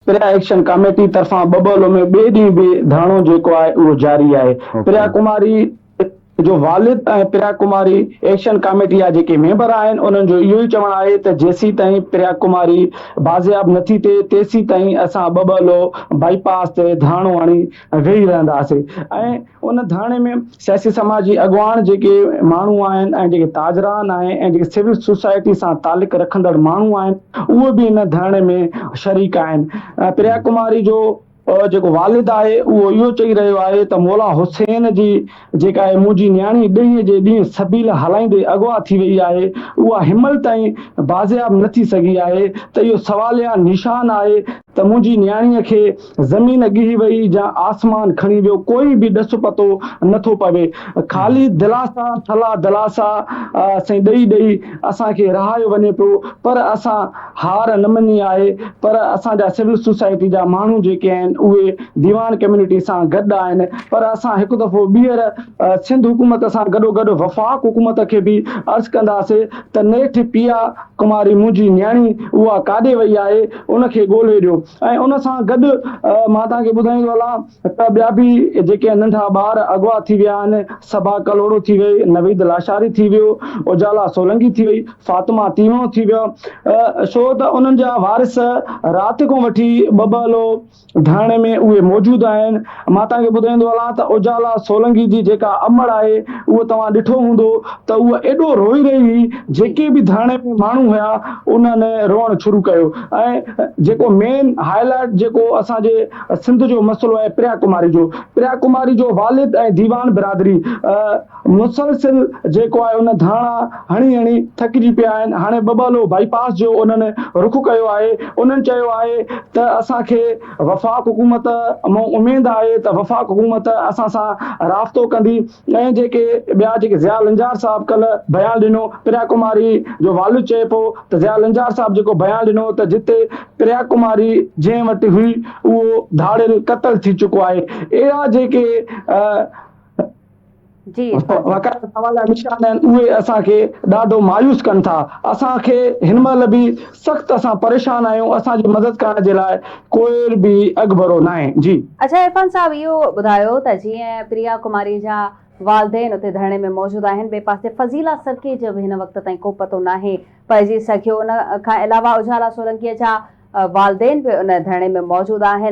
پريا action committee طرفان ٻٻولو ۾ ٻئي ڏينهن به ڌرڻو جيڪو آهي اهو جاري آهي. پريا ڪماري جو والد ۽ پريا ڪماري ايڪشن ڪاميٽي جا جيڪي ميمبر آهن انهن جو اهو ئي چوڻ آهي ته جيسيتائين پريا ڪماري بازياب نٿي ٿئي تيسيتائين اسان ٻٻولو بائي پاس تي ڌرڻو هڻي ويهي رهنداسين ۽ ان ڌرڻي ۾ سياسي سماجي اڳواڻ جيڪي ماڻهو آهن ۽ جيڪي تاجران آهن ۽ جيڪي سول سوسائٽي سان تعلق رکندڙ ماڻهو آهن اهي به ان ڌرڻي ۾ شريڪ آهن. پريا ڪماري جو جيڪو والد آهي اهو اهو چئي رهيو آهي ته مولا حسين جي جيڪا آهي منهنجي نياڻي ڏينهن جي ڏينهن سبيل هلائيندي اغوا ٿي وئي آهي اها هنمهل تائين بازياب نه ٿي سگهي آهي ته اهو سواليا نشان آهي ته منهنجي نياڻيء کي زمين ڳهي وئي يا آسمان کڻي ويو، ڪوئي به ڏس پتو نه ٿو پوي. خالي دلاسا ٿلها دلاسا سائين ڏئي ڏئي اسان کي رهايو وڃي پيو، پر اسان هار نه مڃي آهي، پر اسان جا سول سوسائٽي جا ماڻهو جيڪي آهن اهي ديوان ڪميونٽي سان گڏ آهن، پر اسان هڪ دفعو ٻيهر سنڌ حڪومت سان گڏوگڏ وفاق حڪومت کي به عرض ڪنداسين ته نيٺ پيا ڪماري منهنجي نياڻي اها ڪاڏي وئي آهي ان کي ڳولهي ڏيو ۽ ان سان گڏ مان توهان کي ٻڌائيندو هلان ته ٻيا به جيڪي ننڍا ٻار اغوا ٿي ويا آهن صبا ڪلهوڙو ٿي وئي، نويد لاشاري ٿي ويو، اجالا سولنگي ٿي وئي، فاطمه تيوڻو ٿي ويو ڇو ته انهن جا وارث رات کان وٺي ٻٻهلو ڌرڻي ۾ اهي موجود آهن. مان توهان کي ٻڌائيندو هلان ته اجالا سولنگي جي جيڪا امڙ آهي اهو توهان ڏٺو هوندو ته اهو ايڏو روئي رهي هئي جيڪي به ڌرڻي ۾ ماڻهو هيا انهن روئڻ شروع ڪيو ۽ جيڪو مين هائي لائيٽ جيڪو اسان جي سنڌ جو مسئلو آهي پريا ڪماري جو پريا ڪماري جو والد ۽ ديوان برادري مسلسل جيڪو آهي ان ڌرڻا هڻي هڻي ٿڪجي پيا آهن، هاڻي ٻٻالو بائي پاس جو انهن رخ ڪيو آهي، انهن چيو آهي ته اسان کي وفاق حڪومت مون اميد آهي ته وفاق حڪومت اسان سان رابطو ڪندي ۽ جيڪي ٻيا جيڪي ضياء لنجار صاحب ڪلهه بيان ڏنو پريا ڪماري جو والد چئي پيو ته ضياء لنجار صاحب جيڪو بيان ڏنو ته جتي پريا ڪماري جنهن وٽ هئي اهو ڌاڙيل قتل ٿي چڪو آهي اهڙا جيڪي جي عرفان صاحب. وقار سوال جا نشان آهن اهي اسان کي ڏاڍو مايوس ڪن ٿا اسان کي هن مهل به سخت اسان پريشان آهيون اسان جي مدد ڪرڻ جي لاء ڪوئر به اڳڀرو ناهي جي. اڇا عرفان صاحب اهو ٻڌايو ته جيئن پريا ڪماري جا والدين اتي ڌرڻي ۾ موجود آهن ٻئي پاسي فضيلا سرڪي جو به هن وقت تائين ڪو پتو ناهي پئجي سگهيو ان کان علاوه اجالا سولنگي جا والدين به ان ڌرڻي ۾ موجود آهن.